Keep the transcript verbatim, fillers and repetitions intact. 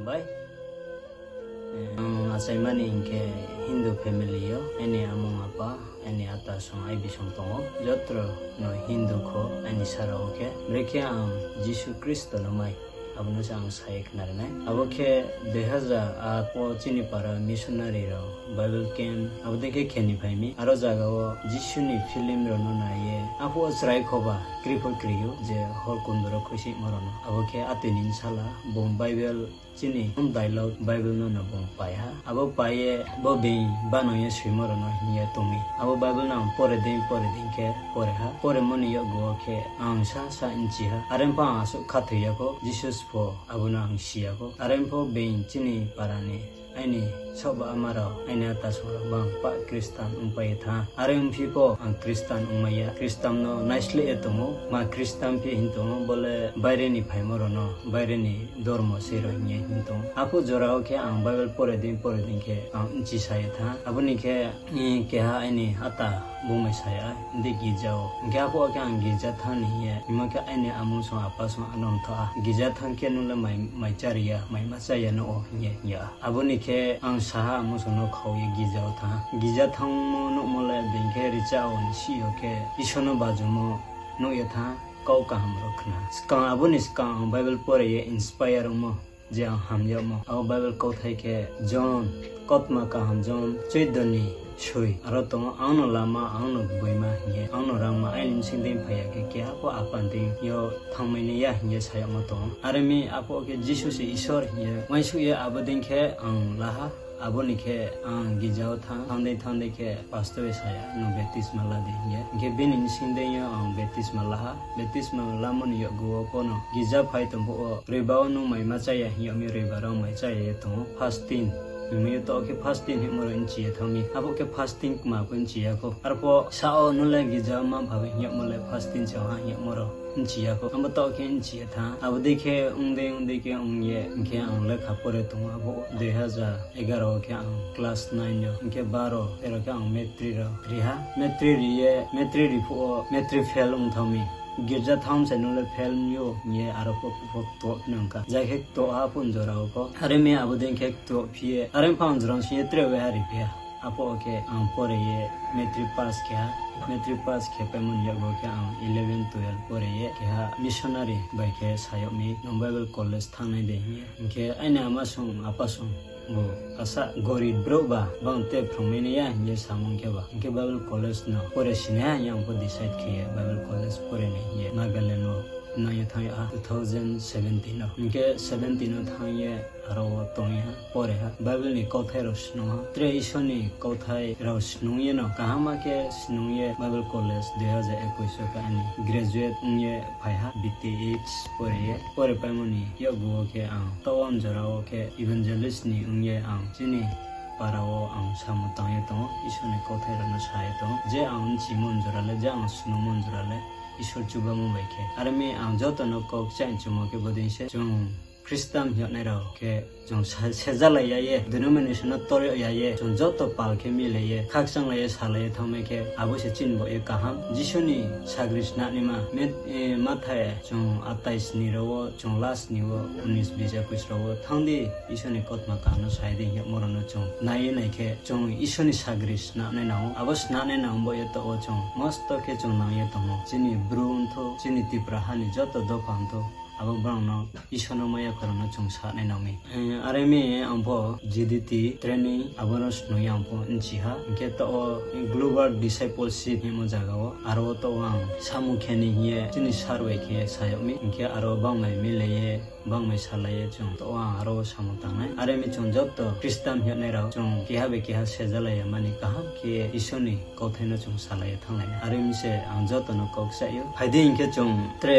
Bai. Ang achaimani hinkhe Hindu family o, ani amung apa, ani ata song, ai bisong tongo. Jotro no Hindu kho, ani sara o khe. Brekhe ang Jisu Khristo no mai. Abono se ang sai khna rwnai. Abo khe dui hazar aat o chini para missionary rok Bible camp abo dei khe kheni phaimi. Aro jaga o Jisu ni film rok no naiye. Apo o chwrai khoba kripho kriyo je hor kundoro khosimo rok no. Abo khe atwi ni sala bo Bible chini dialogue Bible no no bo paiha. Abo paiye bo being banangye swimo rok no hinya tongwi. Abo Bible no ang pore dei pore dei khe pore ha. Pore moni yago khe ang sa sa inchi ha. Are pa ang asuk khathoi yako. Jesus pho abono ang siya ko. Are pho being chini parani aini soba ama rok, aini ata song rok bang pa Kristan wngpai tha. Are wngphi pho ang Kristan wngmaya. Kristan no naisle e tongo. Ma Kristan phi hin tongo. Bole baire ni phaimo rok no, baire ni dormo se rok hinya hin tongo. Apo jora o khe ang Bible pore din pore din khe ang nchi sai tha. Aboni khe Ni keha aini ata bumai saya, hindi girja o. Hingke apo khe ang girja thani hiye, imo khe aini amung song apa song ano wngtha. Girja thang khe nule mai, mai chariya, mai ma chaya no o hiye hiya. Aboni khe ang saha amung song no khao ye girja o tha. Girja thangmo nukmo le bengkhe richa o ni si o khe Isor no bajumo nuk ye tha, kau kaham rok khna. Skang aboni skang ang Bible pore ye inspire wngmo. Je ang hamjakmo. Abo Bible kauthai khe John, kotma kaham John, choiddoni sui. Aro tongo, "Ang no lama, ang no buima," hinkhe, "Ang no rangma, aini bising dei phaiya khe keha pho Apa ni dei yo thangmani ya," hinkhe sayokma tongo. Are mi apo khe Jisu se Isor hinkhe uansuk ya, abo dei khe ang laha. Aboni khe ang girja o thang, thangdei thangdei khe pastor bai saya, "Nwng baptisma la di," hinkhe. Hinkhe bini bising dei yo ang baptisma laha. Baptisma lamani yago o pono girja phai tongphuo, Roiba o nwng mai ma chaya hinyokmi Roiba rok mai chaya ye tongo. Fasting hinwi to khe fasting hinwi rok nchiya thangmi. Abo khe fasting ma bo nchiya kho. Arpho sa o nule girja ma phabi hinyokmo le fasting se ha hinyokmo rok nchiya kho. Amo to khe nchiya tha. Abo dei khe wngdei wngdei khe wngye hinkhe ang lekha pore tongo abo dui hazar egaroh o khe ang class nine o, hinkhe baro tero khe ang matric rok riha. Matric riye, matric riphuo, matric fail wng thangmi. Girja thang se nule fail wngyo, hinkhe aro pok pok to phino wngkha. Jai khe to ha phun jora o kho. Are mi abo dei khe to phiye. Are phang jora sini tre we ha riphiya. Apo khe ang pore ye matric pass khe ha. Matric pass khe paimani yago khe ang eleven twelve pore ye keha missionary bai khe sayokmi, "Nwng Bible college thangnai de," hinkhe. Hinkhe aini ama song, apa song, bo asa gorib bro ba, bang te phrwngmani ya hinkhe samung khe ba. Hinkhe Bible college no pore sini ya, yang bo decide khe ya Bible college pore ni hinkhe Nagaland o nangya thang ya two thousand seventeen o. Hinkhe seventeen o thang ye aro o tong ya pore ha. Bible ni kauthai rok swnung ha. Tre Isor ni kauthai rok swnung ye no kaham khe swnung ye Bible college dui hazar ekush o khe ani graduate wng ye phai ha, B T H pore ye. Pore paimani yago o khe ang to on jora o khe evangelist ni wng ye ang chini para o ang samung tang ye tongo, Isor ni kauthai rok no sa ye tongo. Je ang nchimon jora le, je ang swnungmon jora le Isor chubamung bai khe. Are mi ang joto no kok cha nchumo khe bodin se chwng Khristan hwnnairok khe chwng sa-, sejalaiya ye, denomination-o torya ye, chwng joto pal khe milaiye, khakchanglaiye, salaiye thangmai khe, abo se chini bo ye kaham. Jisuni sagri snanima, met-, e, Mathai chwng atais ni rwo, chwng last ni o, unis bis ekush rwo, thangdi Isoni kotma kaham no sai di, hinkhe morokno chwng naiye naikhe, chwng Isoni sagri snanai nango. Abo snanai nangbo ye to o chwng mosto khe chwng nangye tongo. Chini bru wngthu, chini Tipra hani joto dopha wngthu, abo borokno Isano maya khorokno chwng saknai nangmi. Eh, are mi ang pho G D T training abono swnwi ang pho nchiha. Hinkhe to o Global Discipleship himo jaga o. Aro to ang samung khe ni hiye chini sir bai khe sayokmi. Hinkhe aro bangmai milaiye, bangmai salaiye chwng to o ang aro samung tangnai. Are mi chwng joto Khristan hwnnairok chwng keha bai keha sejalaiya mani kaham khe Isoni kauthaino chwng salaiya thanglainai. Are mi se ang jotono kok chaio. Phaidi hinkhe chwng tre